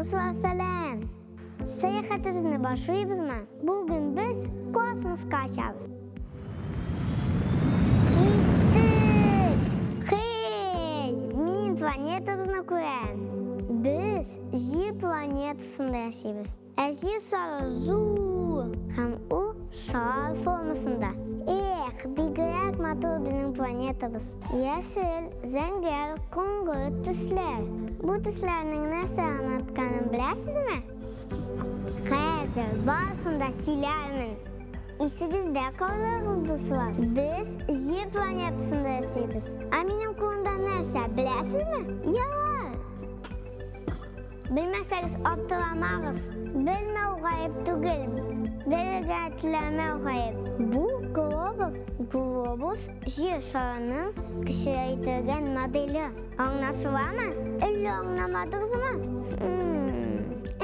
Дуслар, сәлам! Сәяхәтебезне башлыйбызмы? Бүген без космоска очабыз. Киттек! Хей! Мин планетабызны күрәм. Без Җир планетасында яшибез. Ә Җир шары зур һәм ул шар формасында. Эх, бигрәк матур безнең планетабыз. Яшел, зәңгәр, коңгырт төсләр. Бу төсләрнең нәрсә аңлатканын беләсезме? Хәзер барысын да сөйләрмен. Исегездә калдырыгыз, дуслар. Без Җир планетасында яшибез. Ә минем кулымда нәрсә, беләсезме? Ярар! Белмәсәгез, аптырамагыз. Белмәү гаеп түгел, белергә теләмәү гаеп. Бу глобус, глобус Җир шарының кечерәйтелгән моделе. Аңлашыламы? Әллә аңламадыгызмы?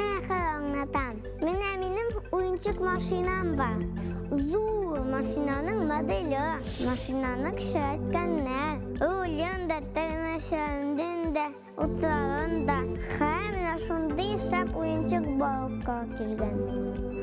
Әхер аңлатам. Менә минем уенчык машинам бар. Зур машинаның моделе. Машинаны кечерәйткәннәр. Рулен дә, тәрмәшәрен дә. Утларын да һәм менә шундый шәп уенчык барлыкка килгән.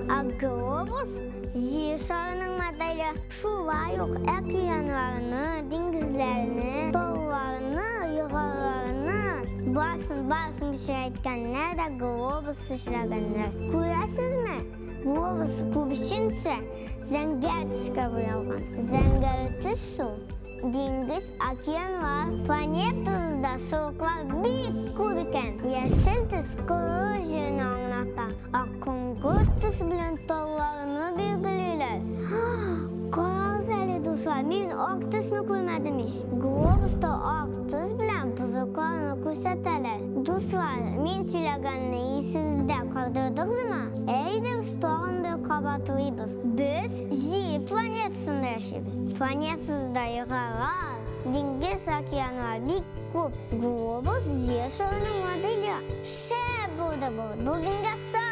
Ә глобус Җир шарының моделе шулай ук океаннарны, диңгезләрне, тауларны, елгаларны барысын барысын кечерәйткәннәр дә глобус эшләгәннәр. Күрәсезме? Глобус күбесенчә зәңгәр төскә буялган. Зәңгәр төс ул Диңгез, океанлар, планетабызда сулыклар бик күп икән. Яшел төс коры җирне аңлата, ә коңгырт төс белән тауларны билгелиләр. Карагыз әле, дуслар, мин ак төсне күрмәдем ич. Глобуста ак төс белән бозыкларны күрсәтәләр. Дуслар, мин сөйләгәнне исегездә калдырдыгызмы? Әйдәгез, тагын бер кабатлыйбыз. Без Җир планетасында яшибез. Планетабызда елгалар, диңгез, океаннар бик күп. Глобус Җир шарының моделе. Шәп булды бу. Бүгенгә сау!